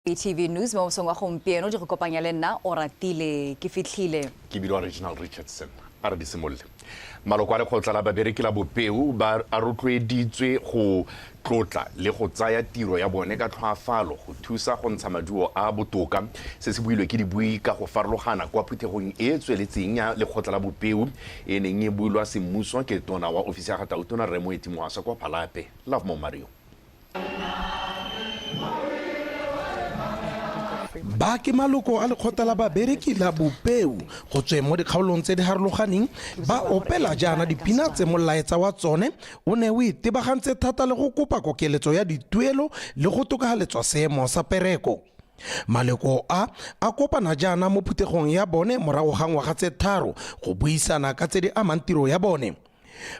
BTV News mo mosong wa gompieno di go kopanya le nna Oratile ke fitlhile. Ke bidiwa Reginald Richardson. A re di simolole. Maloko a lekgotla la babereki la Bopeu ba a rotloeditswe go tlotla le go tsaya tiro ya bone ka tlhoafalo go thusa go ntsha maduo a botoka. Se se builwe ke dibui ka go farologana kwa phuthegong e e tsweletseng ya lekgotla la Bopeu e neng e bulwa semmuso ke tona wa ofisi ya ga Tautona Rre Moeti Moasa kwa Palapye. Lovemore Mario. Ba ke maloko a lekgotla la babereki la Bopeu go tsweng mo dikgaolong tse di harologaneng ba opela jaana dipina tse molaetsa wa tsone o ne o itebagantse thata le go kopa kokeletso ya dituelo le go tokagaletswa seemo sa pereko. Maloko a a kopana jaana mo phuthegong ya bone morago ga ngwaga tse tharo go buisana ka tse di amang tiro ya bone.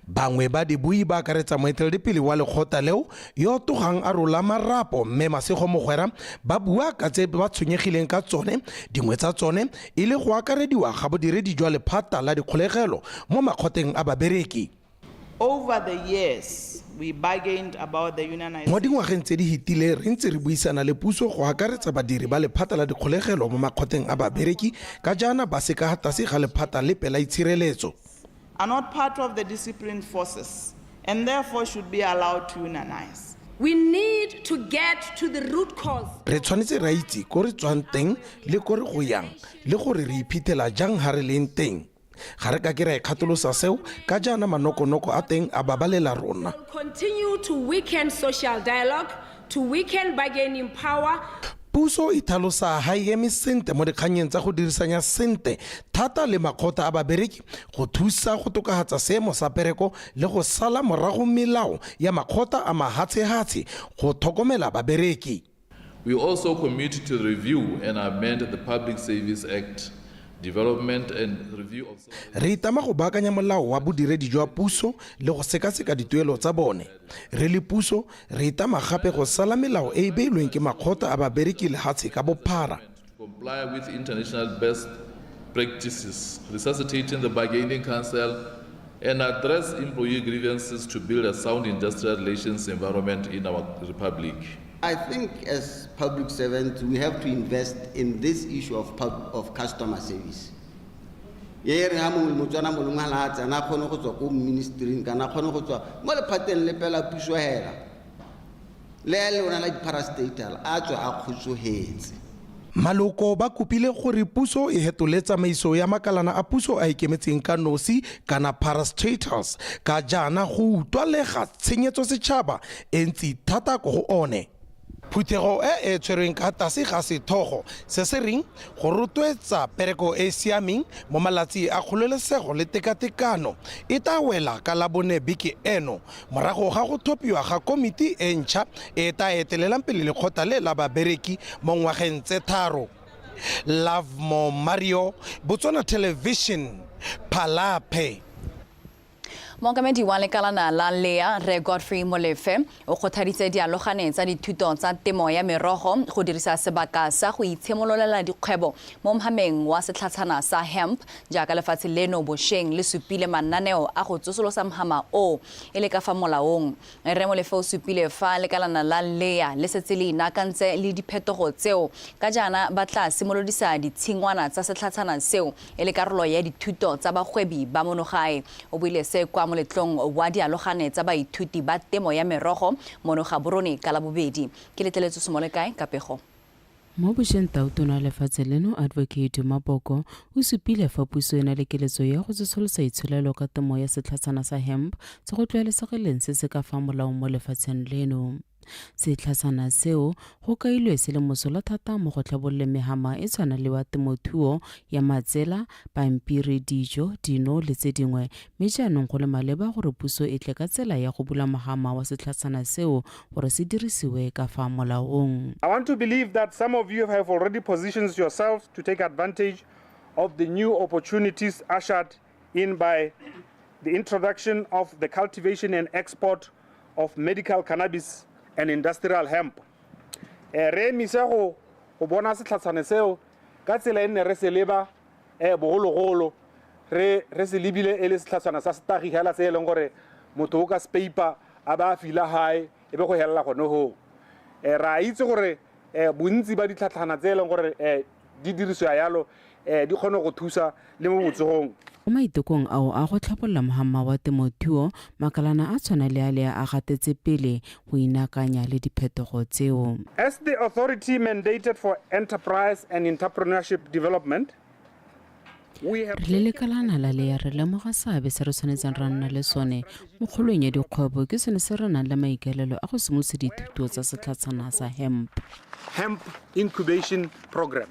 Bangwe ba dibui ba akaretsa moeteledipele wa lekgotla leo yo togang a rola marapo mme Masego Mogwera ba bua ka tse ba tshwenyegileng ka tsone, dingwe tsa tsone e le go akarediwa ga bodiredi jwa lephata la dikgolegelo mo makgoteng a babereki. Over the years, we bargained about the unionization. Mo dingwageng tse di hitile re ntse re buisana le puso go akaretsa badiri ba lephata la dikgolegelo mo makgoteng a babereki ka jaana ba se ka tlase ga lephata lepe la itshireletso. Are not part of the disciplined forces and therefore should be allowed to unionize. We need to get to the root cause. Re tshwanetse ra itse ko re tswang teng le ko re go yang le gore re iphithela jang ha re leng teng. Ga re ka ke ra ikgatolosa seo ka jaana manokonoko a teng a babalela rona. Continue to weaken social dialogue, to weaken bargaining power. Puso e tlhalosa ha e eme sente mo dikgannyeng tsa go dirisanya sente thata le makgotla a babereki go thusa go tokafatsa seemo sa pereko le go sala morago melao ya makgotla a mahatshehatshe go tlhokomela babereki. We also commit to review and amend the Public Service Act, development and review of. Re itama go baakanya molao wa bodiredi jwa puso le go sekaseka dituelo tsa bone. Re le puso, re itama gape go sala melao e e beilweng ke makgotla a babereki lehatshe ka bophara. Comply with international best practices, resuscitating the bargaining council and address employee grievances to build a sound industrial relations environment in our republic. I think as public servants, we have to invest in this issue of customer service. E re ha mongwe Motswana mongwe le a tsena a kgone go tswa ko ministering kana a kgone go tswa mo lephateng lepe la puso hela le le lona la di-parastatal a tswe a kgotsogetse. Maloko ba kopile gore puso e hetole tsamaiso ya makalana a puso a ikemetseng ka nosi kana parastatals ka jaana go utlwalega tshenyetso setšhaba e ntsi thata ko go one. Phuthego e e tshwerweng ka tlase ga sethogo se se reng go rotloetsa pereko e e siameng mo malatsi a kgololesego le tekatekano e tla wela ka Labone beke eno morago ga go tlhophiwa ga komiti e ntšha e e tla etelelang pele lekgotla le la babereki mo ngwageng tse tharo. Lovemore Mario, Botswana Television, Palapye. Mookamedi wa lekalana la LEA, Rre Godfrey Molefe, o kgothaditse dialogane tsa dithuto tsa temo ya merogo go dirisa sebaka sa go itshimololela dikgwebo mo mhameng wa setlhatshana sa hemp jaaka lefatshe leno bosheng le supile mananeo a go tsosolosa mhama o e le ka fa molaong. Rre Molefe o supile fa lekalana la LEA le setse le inaakantse le diphetogo tseo ka jaana ba tla simolodisa ditshingwana tsa setlhatshana seo e le karolo ya dithuto tsa bagwebi ba mono gae. O buile se kwa moletlong wa dialogane tsa baithuti ba temo ya merogo mono Gaborone ka Labobedi. Ke letleletswe Somolekae ka pego. Mo bosheng Tautona wa lefatshe leno Advocate Maboko o supile fa puso e na le keletso ya go tsosolosa itsholelo ka temo ya setlhatshana sa hemp se go tlwaelesegileng se se ka fa molaong mo lefatsheng leno. Setlhatshana seo go kailwe se le mosola thata mo go tlhabololeng mehama e tshwana le wa temothuo ya matsela, pampiri, dijo, dino le tse dingwe mme jaanong go le maleba gore puso e tle ka tsela ya go bula mohama wa setlhatshana seo gore se dirisiwe ka fa molaong. I want to believe that some of you have already positioned yourselves to take advantage of the new opportunities ushered in by the introduction of the cultivation and export of medical cannabis and industrial hemp. Re emise go go bona setlhatshane seo ka tsela e nne re se leba bogologolo re re se lebile e le setlhatshwana sa setagi hela se e leng gore motho o ka speipa a ba a fila gae e be go helela gone goo. Ra itse gore Bontsi ba ditlhatlhana tse e leng gore di dirisiwa yalo di kgone go thusa le mo botsogong. Mo maitekong ao a go tlhabolola mohama wa temothuo, makalana a tshwana le a le a gatetse pele go inaakanya le diphetogo tseo. As the authority mandated for enterprise and entrepreneurship development, Re le lekalana la lea re lemoga seabe se re tshwanetseng ra nna le sone mo kgolong ya dikgwebo, ke sone se re nang le maikaelelo a go simolodisa dithuto tsa setlhatshana sa hemp. Hemp Incubation Program.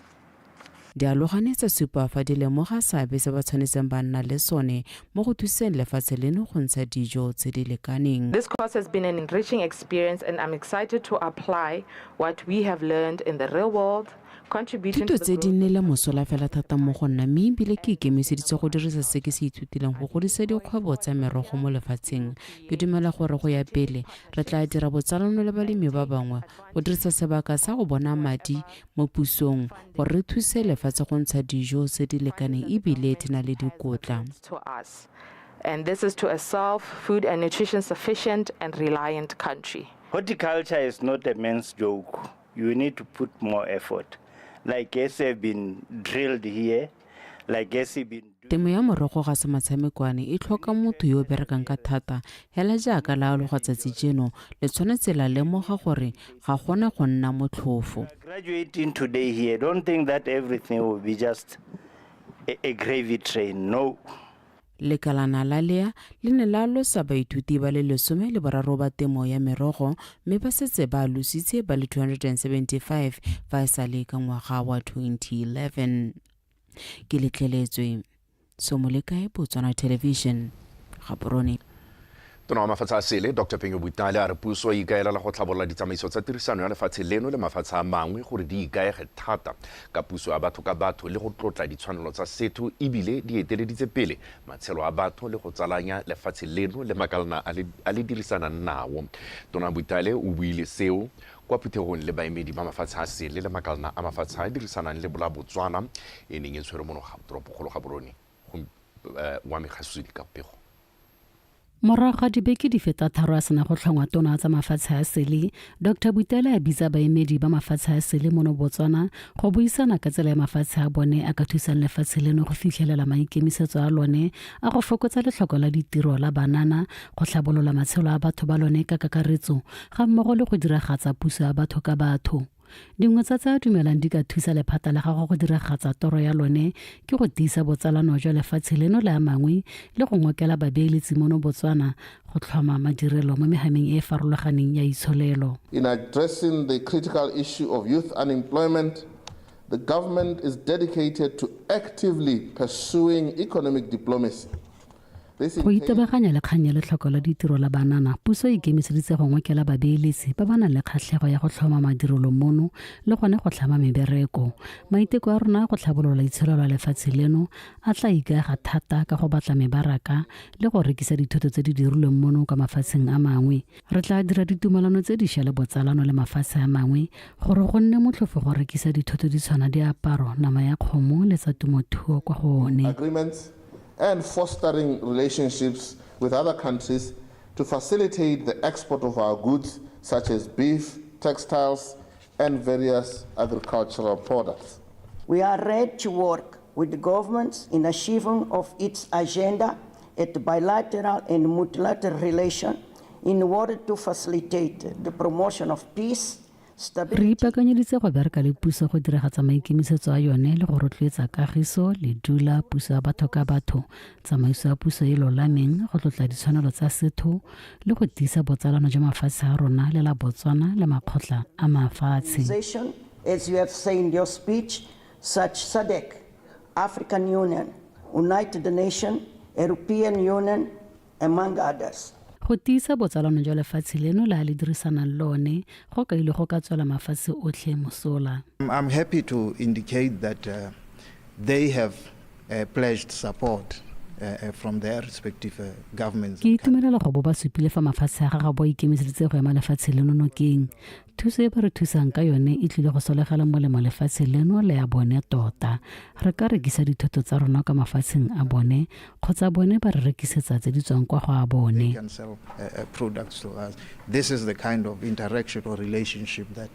Dialogane tsa supa fa di lemoga seabe se ba tshwanetseng ba nna le sone mo go thuseng lefatshe leno go ntsha dijo tse di lekaneng. This course has been an enriching experience and I'm excited to apply what we have learned in the real world. Thuto tse di nnile mosola fela thata mo go nna mme ebile ke ikemiseditse go dirisa se ke se ithutileng go godisa dikgwebo tsa merogo mo lefatsheng. Ke dumela gore go ya pele re tla dira botsalano le balemi ba bangwe go dirisa sebaka sa go bona madi mo pusong gore re thuse lefatshe go ntsha dijo tse di lekaneng ebile di na le dikotla. And this is to a self, food and nutrition sufficient and reliant country. Horticulture is not a man's joke. You need to put more effort. Like as have been drilled here, like as have been. Temo ya morogo ga se matshamekwane, e tlhoka motho yo o berekang ka thata. Hela jaaka la aloga tsatsi jeno, le tshwanetse la lemoga gore ga gona go nna motlhofo. Graduating today here, don't think that everything will be just a gravy train. No. Lekalana la lea le ne la alosa baithuti ba le 13 ba temo ya merogo mme ba setse ba alositse ba le 275 fa e sale ka ngwaga wa 2011. Ke letleletswe Somolekae, Botswana Television, Gaborone. Tona wa mafatshe a sele Dr Penyo Butale a re puso e ikaelela go tlhabolola ditsamaiso tsa tirisano ya lefatshe leno le mafatshe a mangwe gore di ikaege thata ka puso ya batho ka batho le go tlotla ditshwanelo tsa setho ebile di eteleditse pele matshelo a batho le go tsalanya lefatshe leno le makalana a le dirisanang nao. Tona Butale o buile seo kwa phuthegong le baemedi ba mafatshe a sele le makalana a mafatshe a dirisanang le bola Botswana e neng e tshwere mono toropokgolo Gaborone. Wa Megasudi ka pego. Morago ga dibeke di feta 3 a sena go tlhongwa tona tsa mafatshe a sele, Dr Butale a bitsa baemedi ba mafatshe a sele mono Botswana go buisana ka tsela ya mafatshe a bone a ka thusang lefatshe leno go fitlhelela maikemisetso a lone a go fokotsa letlhoko la ditiro la banana, go tlhabolola matshelo a batho ba lone ka kakaretso, ga mmogo le go diragatsa puso ya batho ka batho. Dingwe tsa tse a dumelang di ka thusa lephata la gagwe go diragatsa toro ya lone ke go tiisa botsalano jwa lefatshe leno le a mangwe le go ngokela babeeletsi mono Botswana go tlhoma madirelo mo mehameng e e farologaneng ya itsholelo. In addressing the critical issue of youth unemployment, the government is dedicated to actively pursuing economic diplomacy. Go itebaganya le kgang ya letlhoko la ditiro la banana, puso e ikemiseditse go ngokela babeeletsi ba ba nang le kgatlhego ya go tlhoma madirelo mono le gone go tlhama mebereko. Maiteko a rona a go tlhabolola itsholelo ya lefatshe leno a tla ikaega thata ka go batla mebaraka le go rekisa dithoto tse di dirilweng mono kwa mafatsheng a mangwe. Re tla dira ditumelano tse dišwa le botsalano le mafatshe a mangwe gore go nne motlhofo go rekisa dithoto di tshwana diaparo, nama ya kgomo le tsa temothuo kwa go one. Agreements and fostering relationships with other countries to facilitate the export of our goods such as beef, textiles, and various agricultural products. We are ready to work with the governments in achieving of its agenda at bilateral and multilateral relations in order to facilitate the promotion of peace. Re ipaakanyeditse go bereka le puso go diragatsa maikemisetso a yone le go rotloetsa kagiso, ledula, puso ya batho ka batho, tsamaiso ya puso e lolameng, go tlotla ditshwanelo tsa setho le go tiisa botsalano jwa mafatshe a rona le la Botswana le makgotla a mafatshe. As you have said in your speech, such SADC, African Union, United Nations, European Union, among others. Go tiisa botsalano jwa lefatshe leno le a le dirisanang le one go kaile go ka tswela mafatshe otlhe mosola. I'm happy to indicate that they have pledged support from their respective governments. Ke itumelela go bo ba supile fa mafatshe a gagabo a ikemiseditse go ema lefatshe leno nokeng. Thuso e ba re thusang ka yone e tlile go solegela molemo lefatshe leno le ya bone tota. Re ka rekisa dithoto tsa rona kwa mafatsheng a bone kgotsa bone ba re rekisetsa tse di tswang kwa go a bone. They can sell products to us. This is the kind of interaction or relationship that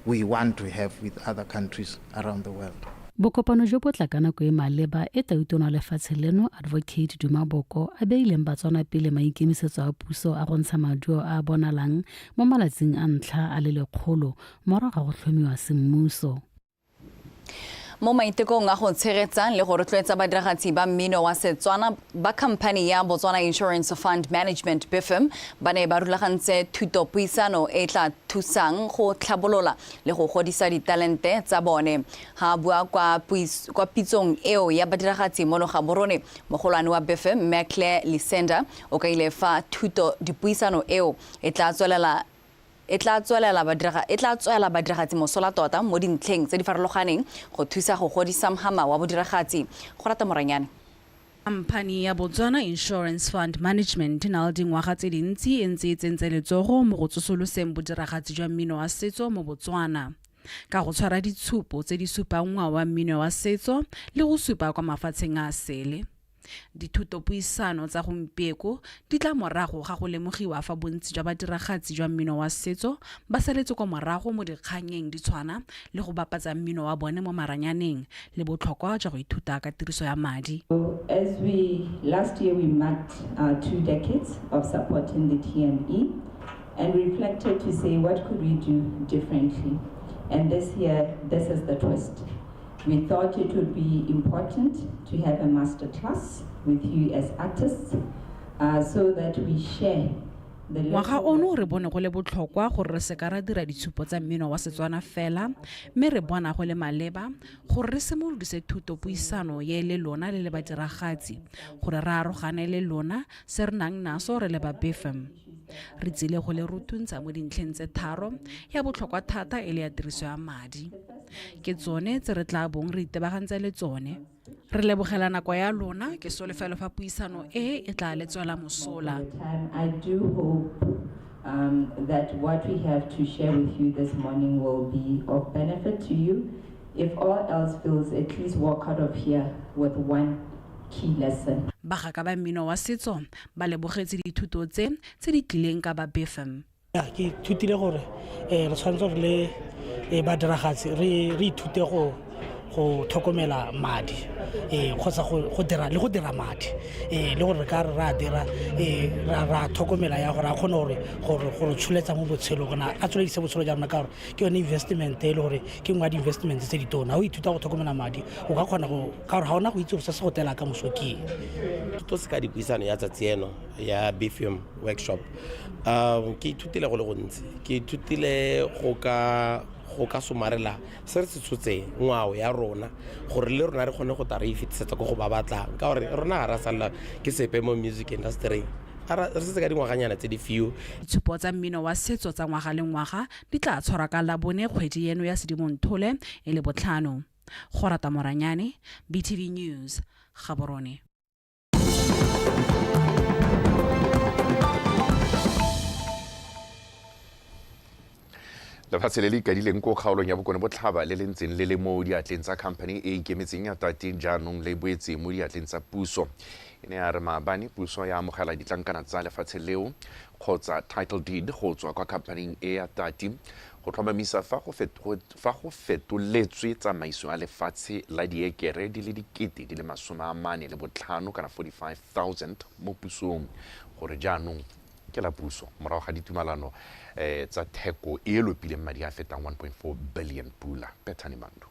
we want to have with other countries around the world. Bokopano jo bo tla ka nako e maleba e tautona wa lefatshe leno Advocate Duma Boko a beileng Batswana pele maikemisetso a puso a go ntsha maduo a a bonalang mo malatsing a ntlha a le 100 morago ga go tlhomiwa semmuso. Mo maitekong a go tshegetsa le go rotloetsa badiragatsi ba mmino wa Setswana ba khamphani ya Botswana Insurance Fund Management BIFM ba ne ba rulagantse thutopuisano e tla thusang go tlhabolola le go godisa ditalente tsa bone. Ha a bua kwa pitsong eo ya badiragatsi mono Gaborone, mogolwane wa BIFM Mme Claire Lisenda o kaile fa thuto dipuisano eo e tla tswelela E tla tswelela badiraga e tla tswela badiragatsi mosola tota mo dintlheng tse di farologaneng go thusa go godisa mhama wa bodiragatsi. Go rata Moranyane. Khamphani ya Botswana Insurance Fund Management e na le dingwaga tse dintsi e ntse e tsentse letsogo mo go tsosoloseng bodiragatsi jwa mmino wa setso mo Botswana ka go tshwara ditshupo tse di supang ngwao wa mmino wa setso le go supa kwa mafatsheng a a sele. Dithutopuisano tsa gompieko di tla morago ga go lemogiwa fa bontsi jwa badiragatsi jwa mmino wa setso ba saletse kwa morago mo dikgannyeng di tshwana le go bapatsa mmino wa bone mo maranyaneng le botlhokwa jwa go ithuta ka tiriso ya madi. As we last year we marked our 2 decades of supporting the TME and reflected to say what could we do differently, and this year this is the twist. We thought it would be important to have a master class with you as artists so that we share the Ngwaga ono re bone go le botlhokwa gore re seka ra dira ditshupo tsa mmino wa Setswana fela, mme re bona go le maleba gore re simolodise thutopuisano ye le lona le le badiragatsi, gore re arogane le lona se re nang naso re le ba BIFM. Re tsile go le rutuntsha mo dintlheng tse tharo, ya botlhokwa thata e le ya tiriso ya madi. Ke tsone tse re tla bong re itebagantse le tsone. Re lebogela nako ya lona, ke solofelo fa puisano e e tla le tswela mosola. I do hope that what we have to share with you this morning will be of benefit to you. If all else fails, at least walk out of here with one key lesson. Bagaka ba mmino wa setso ba lebogetse dithuto tse tse di tlileng ka ba BIFM. Ke ithutile gore re tshwanetse re le badiragatsi re ithute go tlhokomela madi kgotsa go dira le go dira madi le gore re ka re ra dira ra tlhokomela ya gore a kgone gore gore tsholetsa mo botshelong gona a tsweledise botshelo jwa rona ka gore ke yone investment e le gore ke nngwe ya di-investment tse di tona. O ithuta go tlhokomela madi o ka kgona go ka gore ga ona go itse gore se se go tela ka moso ke eng. Thuto se ka dipuisano ya tsatsi eno ya BIFM workshop ke ithutile go le gontsi, ke ithutile go ka somarela se re se tshotseng ngwao ya rona gore le rona re kgone go tla re e fetisetsa ko go ba batlang ka gore rona ga ra salela ke sepe mo music industry re setse ka dingwaganyana tse di few. Ditshupo tsa mmino wa setso tsa ngwaga le ngwaga di tla tshwarwa ka Labone kgwedi eno ya Sedimonthole e le botlhano. Go rata Moranyane, BTV News, Gaborone. Lefatshe le le ikadileng ko kgaolong ya Bokone Botlhaba le le ntseng le le mo diatleng tsa company e ikemetseng ya Tati jaanong le boetse mo diatleng tsa puso. E ne ya re maabane puso ya amogela ditlankana tsa lefatshe leo kgotsa title deed go tswa kwa companyng e ya Tati go tlhomamisa fa go fetoletswe tsamaiso ya lefatshe la diekere di le 45,000 kana 45,000 mo pusong gore jaanong ke la puso morago ga ditumalano tsa theko e lopileng madi a fetang 1.4 billion pula. Bethany Mandu.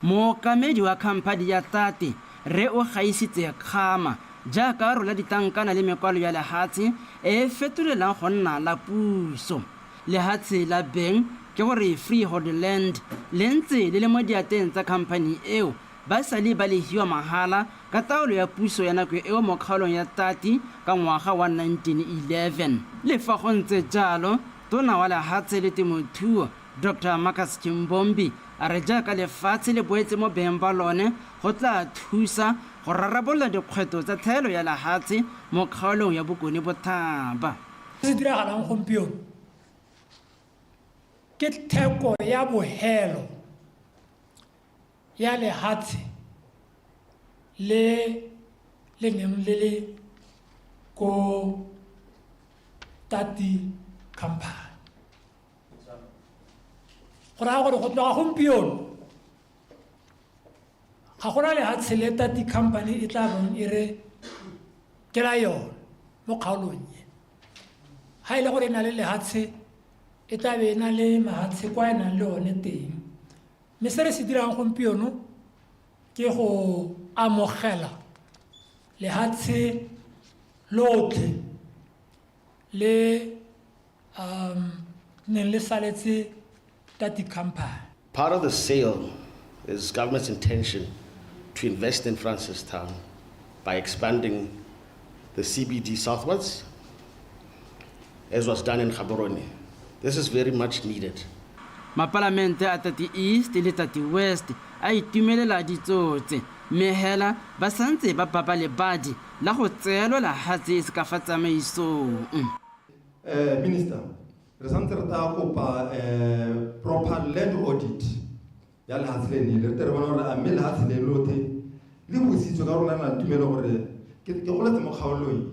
Mookamedi wa khamphani ya Tate re o gaisitse kgama jaaka rola ditlankana le mekwalo ya lehatshe e fetolelang go nna la puso. Lehatshe la beng ke gore freehold land le ntse le le mo diateng tsa khamphani eo ba sale ba le hiwa mahala ka taolo ya puso ya nako eo mo kgaolong ya Tati ka ngwaga wa 1911. Le fa go ntse jalo, tona wa lehatshe le temothuo Dr. Marcus Chimbombi a re jaaka lefatshe le boetse mo beng ba lone go tla thusa go rarabolola dikgwetlho tsa tlhaelo ya lehatshe mo kgaolong ya Bokone Botlhaba. Se se diragalang gompieno ke theko ya bohelo ya lehatshe le le neng le le ko Tati Company. Go raya gore go tloga gompieno ga gona lehatshe le Tati Company e tla bong e re ke la yone mo kgaolong e. Ga e le gore e na le lehatshe, e tla be e na le mahatshe kwa e nang le one teng. Mme se re se dirang gompieno ke go amogela lehatshe lotlhe le neng le saletse Tati Company. Part of the sale is government's intention to invest in Francistown by expanding the CBD southwards, as was done in Gaborone. This is very much needed. Mapalamente a Tati East le Tati West a itumelela ditsotse, mme hela ba santse ba baba lebadi la go tseelwa lehatshe e se ka fa tsamaisong. Minister, re santse re tla kopa proper land audit ya lehatshe le ne le re tle re bona gore a mme lehatshe le lothe le busitswe ka rona na tumelo gore ke goletse mo kgaolong,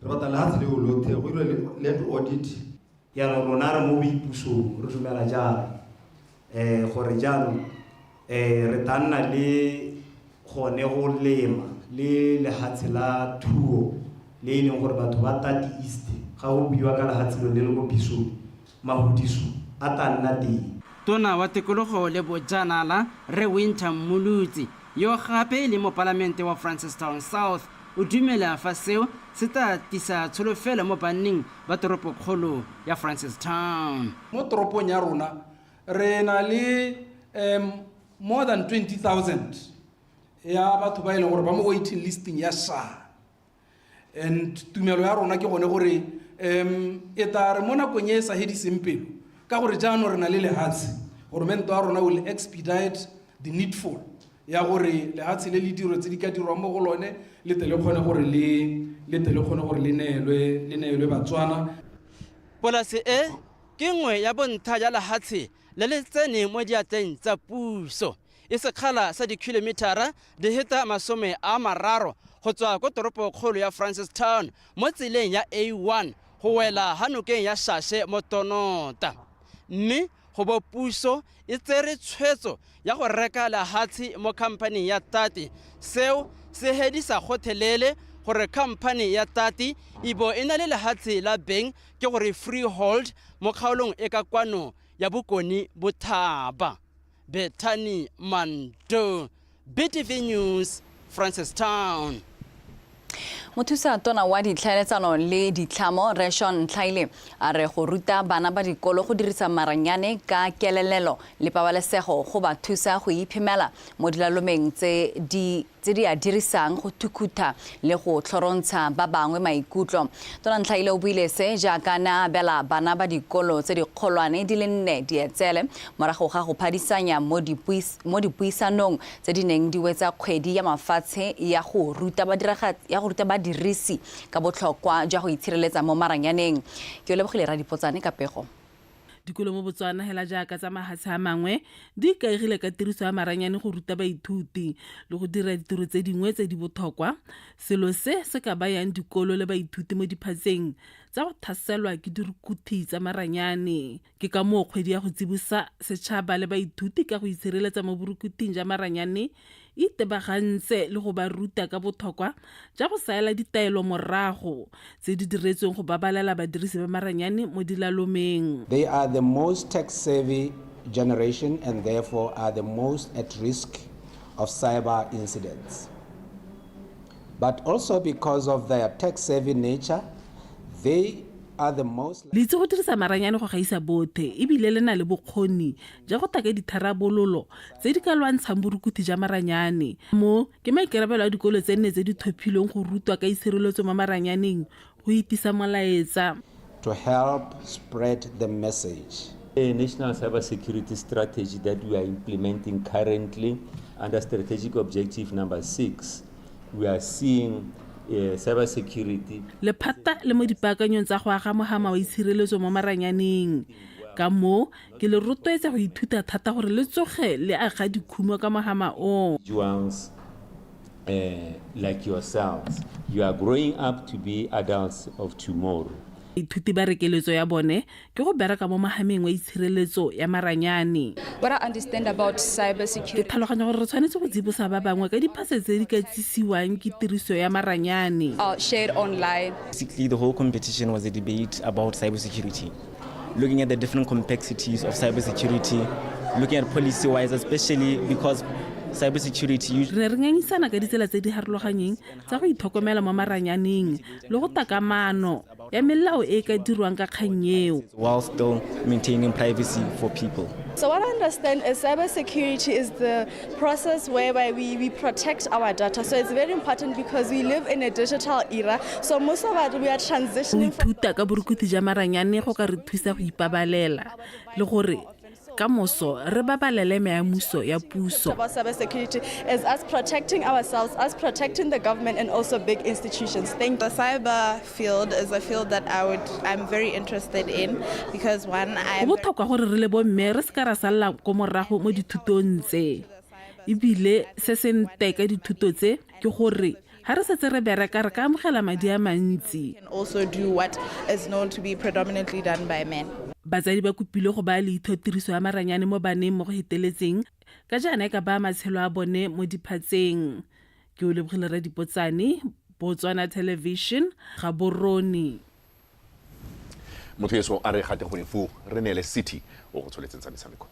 re batla lehatshe leo lothe go dirwe land audit. Jaanong rona re mo boipusong, re dumela jalo gore jaanong re tla nna le gone go lema le lehatshe la thuo le e leng gore batho ba Tati East ga go buiwa ka lehatshe lone le ko Bisong, mahudiso a tla nna teng. Tona wa tikologo le bojanala Rre Wynter Mmolotsi, yo gape e leng mopalamente wa Francistown South, o dumela fa seo se tla tlisa tsholofelo mo banning ba toropokgolo ya Francistown. Mo toropong ya rona re na le more than 20,000 ya batho ba e leng gore ba mo waiting listing ya SHA. And tumelo ya rona ke gone gore e tla re mo nakong e e sa hediseng pelo, ka gore jaanong re na le lehatshe, goromente wa rona will expedite the needful ya gore lehatshe le le diro tse di ka dirwang mo go lone le tle le kgone gore le tle le kgone gore le neelwe Batswana. Polase e ke nngwe ya bontlha ya lehatshe le le tseneng mo diatleng tsa puso. E sekgala sa dikhilomithara di heta 30 go tswa ko toropokgolo ya Francistown mo tseleng ya A1 go wela ha nokeng ya Shashe mo Tonota. Mme go bo puso e tsere tshwetso ya go reka lehatshe mo khamphaning ya Tati, seo se hedisa gotlhelele gore khamphani ya Tati e bo e na le lehatshe la beng, ke gore freehold, mo kgaolong e ka kwano ya Bokone Bothaba. Bethany Mando, BTV News, Francistown. Mothusa tona wa ditlhaeletsano le ditlhamo Rre Sean Ntlhaile a re go ruta bana ba dikolo go dirisa maranyane ka kelelelo le pabalesego go ba thusa go iphemela mo dilalomeng tse di a dirisang go thukhutha le go tlhorontsha ba bangwe maikutlo. Tona Ntlhaile o buile se jaaka na abela bana ba dikolo tse dikgolwane di le 4 dietsele morago ga go phadisanya mo dipuisanong tse di neng di wetsa kgwedi ya mafatshe ya go ruta badirisi ka botlhokwa jwa go itshireletsa mo maranyaneng. Ke o lebogile Radipotsane ka pego. Dikolo mo Botswana hela jaaka tsa mahatshe a mangwe di ikaegile ka tiriso ya maranyane go ruta baithuti le go dira ditiro tse dingwe tse di botlhokwa. Selo se se ka bayang dikolo le baithuti mo diphatseng tsa go thaselwa ke dirukuthi tsa maranyane. Ke ka moo kgwedi ya go tsibosa setšhaba le baithuti ka go itshireletsa mo borukuthing ja maranyane e itebagantse le go ba ruta ka botlhokwa ja go saela ditaelo morago tse di diretsweng go babalela badirisi ba maranyane mo dilalomeng. They are the most tech-savvy generation and therefore are the most at risk of cyber incidents. But also because of their tech-savvy nature, they are the most... Le itse go dirisa maranyane go gaisa bothe ebile le na le bokgoni ja go taka ditharabololo tse di ka lwantshang borukuthi ja maranyane. Mo ke maikarabelo a dikolo tse nne tse di thophilweng go rutwa ka itshireletso mo maranyaneng go itisa molaetsa. To help spread the message. A national cyber security strategy that we are implementing currently under strategic objective number 6, we are seeing cyber security. Lephata le mo dipaakanyong tsa go aga mohama wa itshireletso mo maranyaneng. Ka moo ke le rotloetsa go ithuta thata gore le tsoge le aga dikhumo ka mohama o. Individuals like yourselves, you are growing up to be adults of tomorrow. Baithuti ba re keletso ya bone ke go bereka mo mahameng wa itshireletso ya maranyane. What I understand about cyber security. Ke tlhaloganya gore re tshwanetse go tsibosa ba bangwe ka diphase tse di ka tsisiwang ke tiriso ya maranyane. Shared online. Basically, the whole competition was a debate about cybersecurity, looking at the different complexities of cybersecurity, looking at policy-wise, especially because cybersecurity Re ne re ngangisana ka ditsela tse di harologanyeng tsa go itlhokomela mo maranyaneng le go taka maano ya melao e e ka dirwang ka kgang eo. while still maintaining privacy for people. So what I understand is cybersecurity is the process whereby we protect our data. So it's very important because we live in a digital era. So most of us, we are Go transitioning from ithuta ka borukuthi ja maranyane go ka re thusa go ipabalela le gore ka moso re babalele meamuso ya puso. About cybersecurity is us protecting ourselves, us protecting the government and also big institutions. Thank you. The cyber field is a field that I'm very interested in because one, Go I'm botlhokwa gore re le bomme re se ka ra salela ko morago mo dithutong tse. Ebile se se nte ka dithuto tse ke gore ga re setse re bereka re ka amogela madi a mantsi. Can also do what is known to be predominantly done by men. Batsadi ba kopilwe go baya leitho tiriso ya maranyane mo baneng mo go feteletseng ka jaana e ka baya matshelo a bone mo diphatseng. Ke o lebogile Radipotsane, Botswana Television, Gaborone. Motho eso a re gate gone foo re neele City o go tsholetseng tsa metshameko.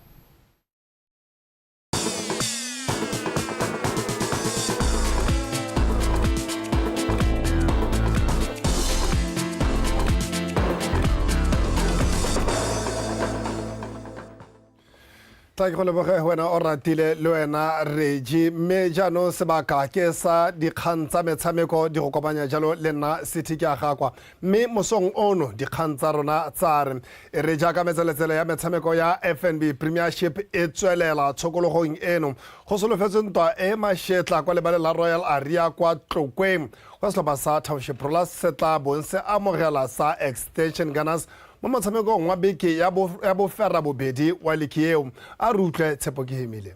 Tla ke go leboge wena o ratile le wena Regi, mme jaanong sebaka ke sa dikgang tsa metshameko di go kopanya jalo le nna City ke a gakwa. Mme mosong ono dikgang tsa rona tsa re e re jaaka metseletsele ya metshameko ya FNB Premiership e tswelela tshokologong eno, go solofetswe ntwa e mashetla kwa lebaleng la Royal Aria kwa Tlokweng, kwa setlhopha sa Township Rollers se tla bong se amogela sa Extension Gunners mo motshamekong wa beke ya bofera bobedi wa liki eo. A re utlwe Tshepo ke Hemile.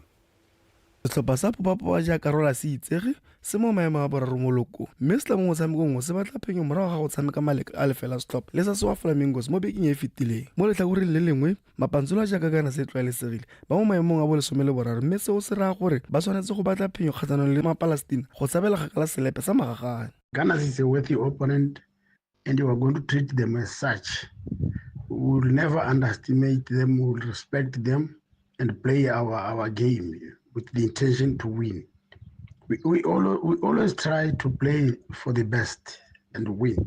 Setlhopha sa Popapopa jaaka Rollers se itsege se mo maemo a boraro mo lokong, mme se tla mo motshamekong o se batla phenyo morago ga go tshameka maleka a lefela setlhopha le sa Sewa Flamingos mo bekeng e e fetileng. Mo letlhakoreng le lengwe, Mapantsula jaaka kana se tlwaelesegile ba mo maemong a bolesome le boraro, mme seo se raya gore ba tshwanetse go batla phenyo kgatlhanong le Mapalestina go tshabela kgakala selepe sa magagane. Gunners is a worthy opponent and you are going to treat them as such. We will never underestimate them, we will respect them and play our game with the intention to win. We always try to play for the best and win.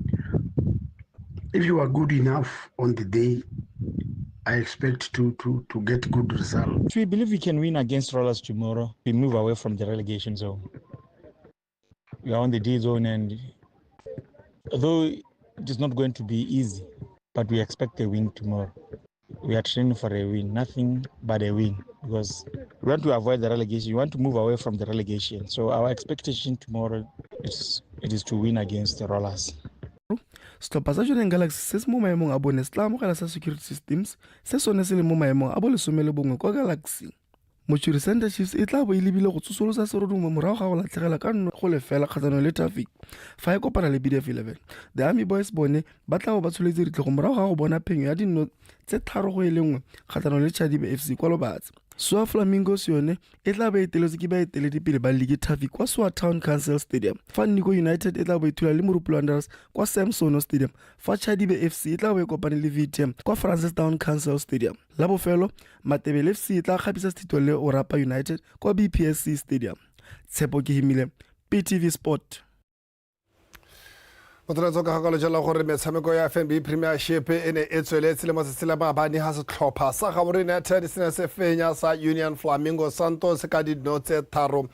If you are good enough on the day, I expect to get good results. We believe we can win against Rollers tomorrow. We move away from the relegation zone. We are on the D zone, and though it is not going to be easy, but we expect a win tomorrow. We are training for a win, nothing but a win, because we want to avoid the relegation. We want to move away from the relegation. So our expectation tomorrow is it is to win against the Rollers. Setlhopha sa Jwaneng Galaxy se se mo maemong a bone se tla amogela sa Security Systems se sone se le mo maemong a bolesome le bongwe kwa Galaxy. Mochudi Center Chiefs e tla bo e lebile go tsosolosa serodumo morago ga go latlhegela ka 1-0 kgatlhanong le Traffic fa e kopana le BDF 11. The Army Boys bone ba tla bo ba tsholetse ditlhogo morago ga go bona phenyo ya dino tse 3-1 kgatlhanong le Chadibe FC kwa Lobatse. Soa Flamingos yone e tla bo e eteletswe ke baeteledipele ba ligi Traffic kwa Soa Town Council Stadium, fa Nico United e tla bo e thula le Morupule Wanderers kwa Sam Sono Stadium, fa Chadibe FC e tla bo e kopane le VTM kwa Francistown Council Stadium. La bofelo, Matebele FC e tla kgapisa sethito le Orapa United kwa BPSC Stadium. Tshepo ke Himile, PTV Sport. Motsweletso ka gakalo jalo gore metshameko ya FNB Premiership e ne e tsweletse le mo tsatsing la maabane ha setlhopha sa Gaborone United se ne se fenya sa Union Flamingo Santos ka dino tse 3-0.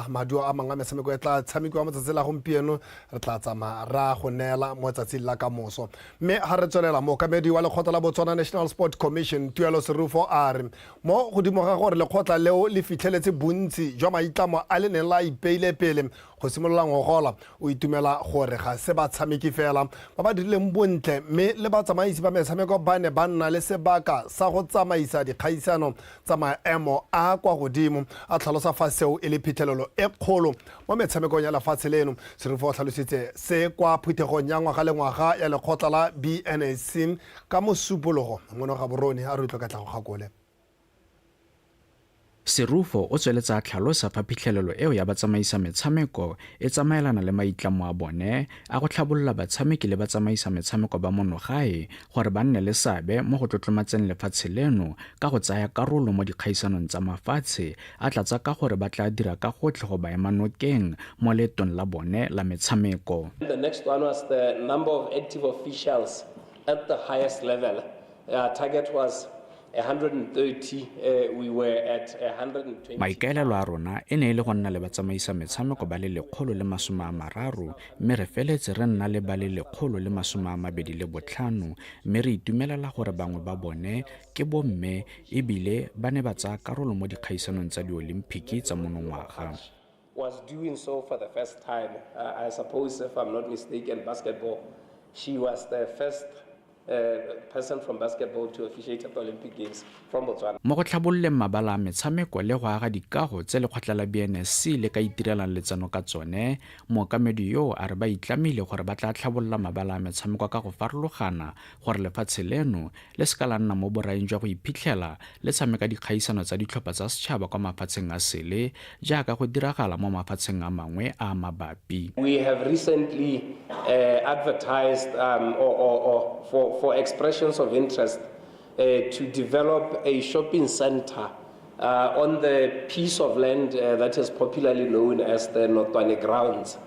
Maduo a mangwe a metshameko e tla tshamekiwa mo tsatsing la gompieno, re tla tsamaya ra go neela mo tsatsing la kamoso. Mme ha re tswelela, mookamedi wa lekgotla la Botswana National Sport Commission Tuelo Serufo a re mo godimo ga gore lekgotla leo le fitlheletse bontsi jwa maitlamo a le neng la ipeile pele go simolola ngogola, o itumela gore ga se batshameki fela ba ba dirileng bontle mme le batsamaisi ba metshameko ba ne ba nna le sebaka sa go tsamaisa dikgaisano tsa maemo a kwa godimo, a tlhalosa fa seo e le phitlhelelo e kgolo mo metshamekong ya lefatshe leno. Serufo o tlhalositse se kwa phuthegong ya ngwaga le ngwaga ya lekgotla la BNSC ka Mosupologo mono Gaborone. A re utlwe Katlego Kgakole. Serufo o tsweletse a tlhalosa fa phitlhelelo eo ya batsamaisa metshameko e tsamaelana le maitlamo a bone a go tlhabolola batshameki le batsamaisa metshameko ba mono gae gore ba nne le seabe mo go tlotlomatseng lefatshe leno ka go tsaya karolo mo dikgaisanong tsa mafatshe, a tlatsa ka gore ba tla dira ka gotlhe go ba ema nokeng mo leetong la bone la metshameko. The next one was the number of active officials at the highest level. Our target was 130, we were at 120. Maikaelelo a rona e ne e le go nna le batsamaisa metshameko ba le 130 mme re feletse re nna le ba le 125 mme re itumelela gore bangwe ba bone ke bomme e bile ba ne ba tsaya karolo mo dikgaisanong tsa Diolimphiki tsa monongwaga. Was doing so for the first time. I suppose, if I'm not mistaken, basketball. She was the first person from basketball to officiate at the Olympic Games from Botswana. Mo go tlhabololeng mabala a metshameko le go aga dikago tse lekgotla la BNSC le ka itirelang letseno ka tsone, mookamedi yoo a re ba itlamile gore ba tla tlhabolola mabala a metshameko ka go farologana gore lefatshe leno le seka la nna mo boraing jwa go iphitlhela le tshameka dikgaisano tsa ditlhopha tsa setšhaba kwa mafatsheng a sele jaaka go diragala mo mafatsheng a mangwe a a mabapi. We have recently advertised or for expressions of interest to develop a shopping center on the piece of land that is popularly known as the Notwane Grounds.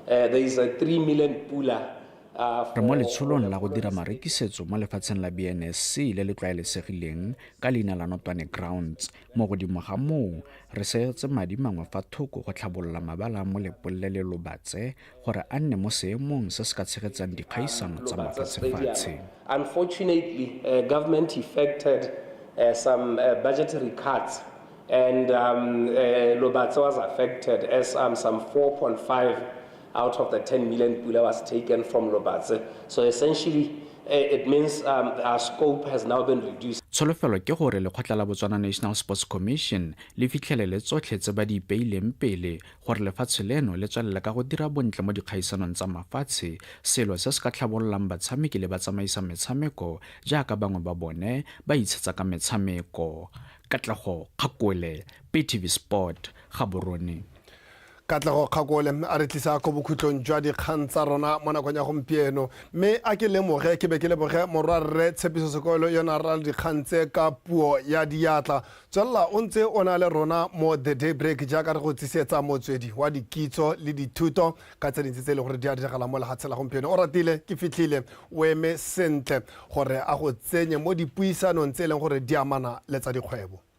There is a 3 million pula. Re mo letsholong la go dira marekisetso mo lefatsheng la BNSC le le tlwaelesegileng ka leina la Notwane Grounds. Mo godimo ga moo, re seegetse madi mangwe fa thoko go tlhabolola mabala a Molepolole le Lobatse gore a nne mo seemong se se ka tshegetsang dikgaisano tsa mafatshefatshe. Unfortunately, government effected some budgetary cuts and Lobatse was affected as some 4.5 out of the 10 million pula was taken from Lobatse. So essentially, it means our scope has now been reduced. Tsholofelo ke gore lekgotla la Botswana National Sports Commission le fitlhelele tsotlhe tse ba di ipeileng pele gore lefatshe leno le tswelele ka go dira bontle mo dikgaisanong tsa mafatshe, selo se se ka tlhabololang batshameki le batsamaisa metshameko jaaka bangwe ba bone ba itshetsa ka metshameko. Katlego Kgakole, BTV Sport, Gaborone. Katlego Kgakole a re tlisa ko bokhutlong jwa dikgang tsa rona mo nakong ya gompieno. Mme a ke lemoge ke be ke leboge morwarre Tshepiso Sekolo yona ra le dikgang tse ka puo ya diatla. Tswelela o ntse o na le rona mo The Daybreak jaaka re go tsisetsa motswedi wa dikitso le dithuto ka tse dintsi tse e leng gore di a diragala mo lefatsheng la gompieno. O ratile ke fitlhile o eme sentle gore a go tsenye mo dipuisanong tse e leng gore di amana le tsa dikgwebo.